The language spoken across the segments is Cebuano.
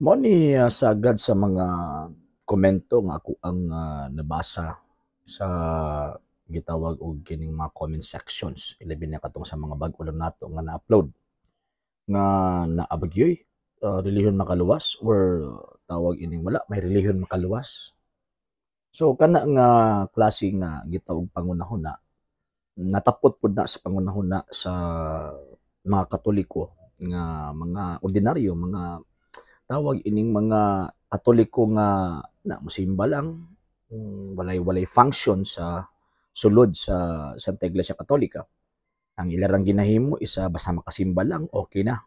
Mao ni sagad sa mga komento nga ako ang nabasa sa gitawag og kining mga comment sections, ilabi na katong sa mga bag-o lang nato nga na-upload nga naa ba gyoy relihiyon makaluwas or tawag ining wala may relihiyon makaluwas. So kana nga klase nga gitawag pangunahuna, natapot pud na sa pangunahuna sa mga Katoliko nga mga ordinaryo, mga tawag ining mga Katoliko nga na mosimba lang, walay function sa sulod sa Santa Iglesia Katolika. Ang ilarang ginahimo isa basta makasimba lang, okay na.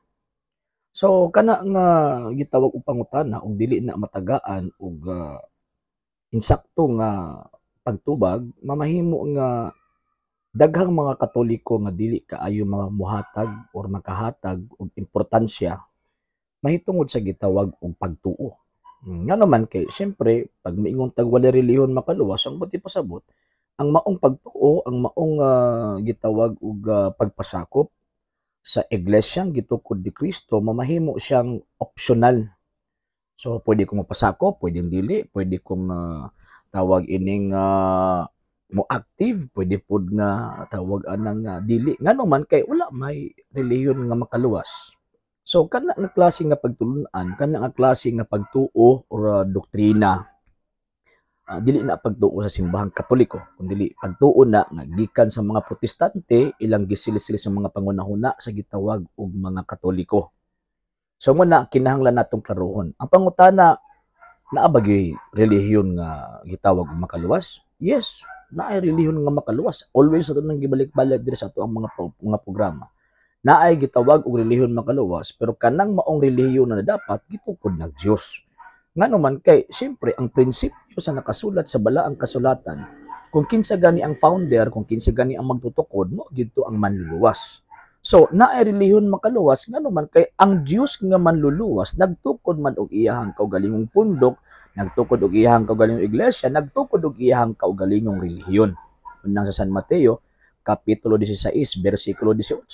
So kana nga gitawag og pangutana og dili na matagaan og insakto nga pagtubag, mamahimo nga daghang mga Katoliko nga dili kaayo muhatag or makahatag og importansya mahitungod sa gitawag og pagtuo. Ngano man kay siyempre pag miingon tag walay relihiyon makaluwas, ang buot ipasabot, ang maong pagtuo, ang maong gitawag og pagpasakop sa iglesyang gitukod ni Kristo, mamahimo siyang optional. So pwede kong mapasakop, pwedeng dili, pwede kong tawag ining mo active, pwede pud nga tawag anang dili. Ngano man kay wala may relihiyon nga makaluwas. So kana nga klase nga pagtulun-an, kana nga klase nga pagtuo or doktrina, dili na pagtuo sa simbahang Katoliko, kundi pagtuo na nga gikan sa mga Protestante, ilang gisilsil sa mga pangunahuna sa gitawag og mga Katoliko. So mo na kinahanglan natong klarohon. Ang pangutana, naa ba gyud relihiyon nga gitawag og makaluwas? Yes, naay relihiyon nga makaluwas. Always ato nang gibalik-balik diri sa ato ang mga programa. Naay gitawag og relihiyon makaluwas, pero kanang maong relihiyon na dapat gitukod ng Dios. Ngano man kay siyempre ang prinsipyo sa nakasulat sa balaang kasulatan, kung kinsa gani ang founder, kung kinsa gani ang magtutukod, mo gidto ang manluluwas. So naay relihiyon makaluwas ngano man kay ang Dios nga manluluwas nagtukod man og iyahang kaugalingong pundok, nagtukod og iyahang kaugalingong iglesia, nagtukod og iyahang kaugalingong relihiyon. Unang sa San Mateo kapitulo 16 bersikulo 18,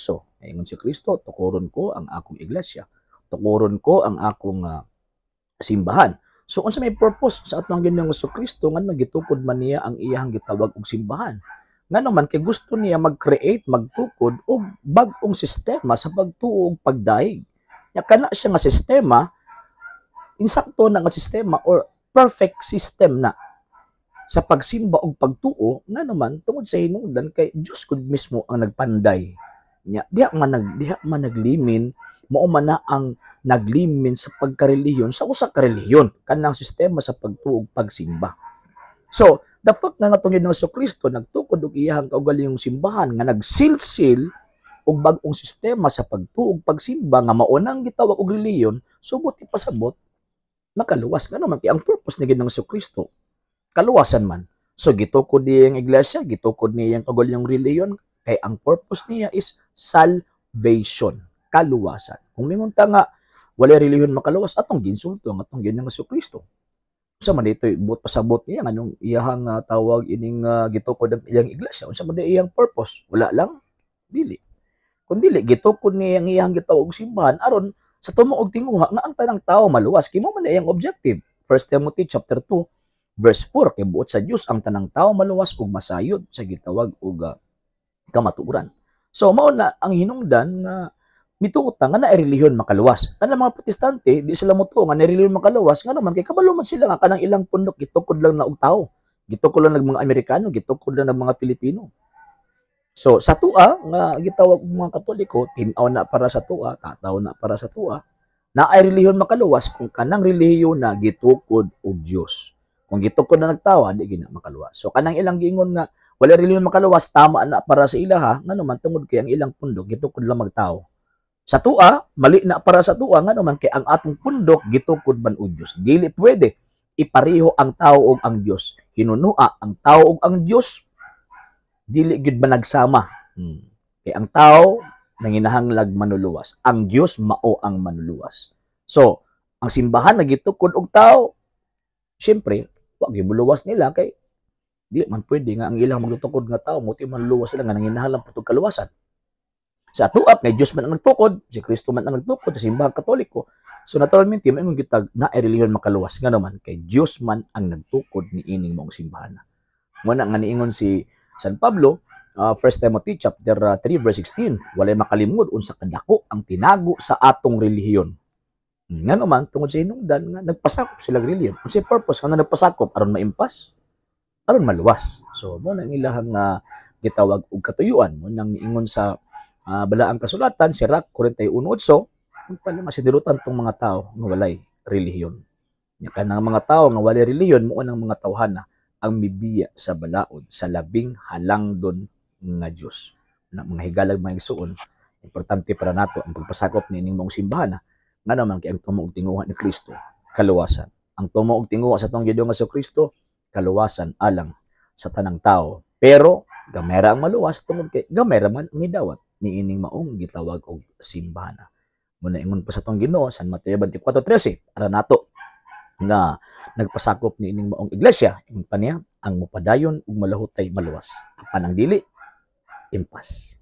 ingon si Kristo, "Tukuron ko ang akong iglesia, tukuron ko ang akong simbahan." So unsa may purpose sa atong Ginoong Kristo nga gitukod man niya ang iyahang gitawag og simbahan? Ngano man kay gusto niya mag-create, magtukod og bag-ong sistema sa pagtuo ug pagdayeg. Nya kana siya nga sistema, insakto na nga sistema or perfect system na sa pagsimba og pagtuo, ngano man tungod sa hinungdan kay Dios gud mismo ang nagpanday. Nya diha man naglimin, mao man na ang naglimin sa pagkarelihiyon sa usa ka relihiyon, kanang sistema sa pagtuo ug pagsimba. So, the fact nga atong Ginoong Kristo nagtukod og iyahang kaugalingong simbahan nga nagsilsil og bag-ong sistema sa pagtuo ug pagsimba nga mao nang gitawag og relihiyon, so buot ipasabot makaluwas, ngano man kay ang purpose ni Ginoong Kristo kaluwasan man. So gitukod niya ang iglesia, gitukod niya ang kaugalingong relihiyon kay ang purpose niya is salvation, kaluwasan. Kung mingon ta nga walay relihiyon makaluwas, atong giinsulto ang atong Ginoong Kristo. Unsa man dito'y buot pasabot niya nganong iyahang tawag ining gitukod ang iyang iglesia? Unsa man iyang purpose? Wala lang? Dili. Kun dili, gitukod niya ang iyang gitawag og simbahan aron sa tumo og tinguha nga ang tanang tawo maluwas. Kay mao man iyang objective. 1 Timothy chapter 2 verse 4, kay buot sa Dios ang tanang tawo maluwas ug masayod sa gitawag og kamatuoran. So mao na ang hinungdan nga mituo ta nga naay relihiyon makaluwas. Kanang mga Protestante, di sila motuo nga naay relihiyon makaluwas, ngano man kay kabalo man sila nga kanang ilang pundok gitukod lang na og tawo. Gitukod lang ng mga Amerikano, gitukod lang ng mga Pilipino. So sa tua nga gitawag og mga Katoliko, tin-aw na para sa tua, tataw na para sa tua, naay relihiyon makaluwas kung kanang relihiyon na gitukod og Dios. Kung gitukod na nagtawa, di gina makaluwas. So kanang ilang giingon nga wala relihiyon makaluwas, tama na para sa ilaha, ngano man tungod kay ang ilang pundok gitukod lang magtawo. Sa tua, mali na para sa tua, ngano man kay ang atong pundok gitukod man og Dios. Dili pwede ipariho ang tao ug ang Dios. Hinunua ang tao ug ang Dios dili gyud man nagsama. Kay ang tao nanginahanglag manuluwas. Ang Dios mao ang manuluwas. So, ang simbahan na gitukod og tao, siyempre, wa gyud moluwas nila kay di man pwede nga ang ilang magtutukod nga tao mo ti manluwas sila nga nanginahanglan pud kaluwasan. Sa atoa kay Dios man ang nagtukod, si Kristo man ang nagtukod sa Simbahang Katoliko. So naturalmente maingon kitag naay relihiyon makaluwas, ngano man kay Dios man ang nagtukod niining maong simbahan. Mo na nga niingon si San Pablo, 1 Timothy chapter 3 verse 16, walay makalimod unsa kadako ang tinago sa atong relihiyon. Ngano man, tungod sa hinungdan nga nagpasakop sila relihiyon. Unsay purpose nga nagpasakop? Aron maimpas, aron maluwas. So mo na ang ilahang gitawag og katuyuan. Mo nang niingon sa balaang kasulatan, Sirach 41:8, kung pala masidilutan tong mga tao nga walay relihiyon. Nya kanang mga tao nga walay relihiyon mao nang mga tawhana ang mibiya sa balaod sa Labing Halangdon nga Dios. Na mga higalag, mga igsuon, importante para nato ang pagpasakop niining maong simbahan, nga naman kay ang tumo og tinguha ni Kristo, kaluwasan. Ang tumo og tinguha sa atong Ginoong Kristo, kaluwasan alang sa tanang tao. Pero gamay ra ang maluwas tungod kay gamay ra man ang nidawat niining maong gitawag og simbahan. Muna ingon pa sa atong Ginoo, San Mateo 24:13, ara nato nga nagpasakop niining maong iglesia, ingon pa niya, ang mupadayon ug malahutay maluwas. Apan ang dili, impas.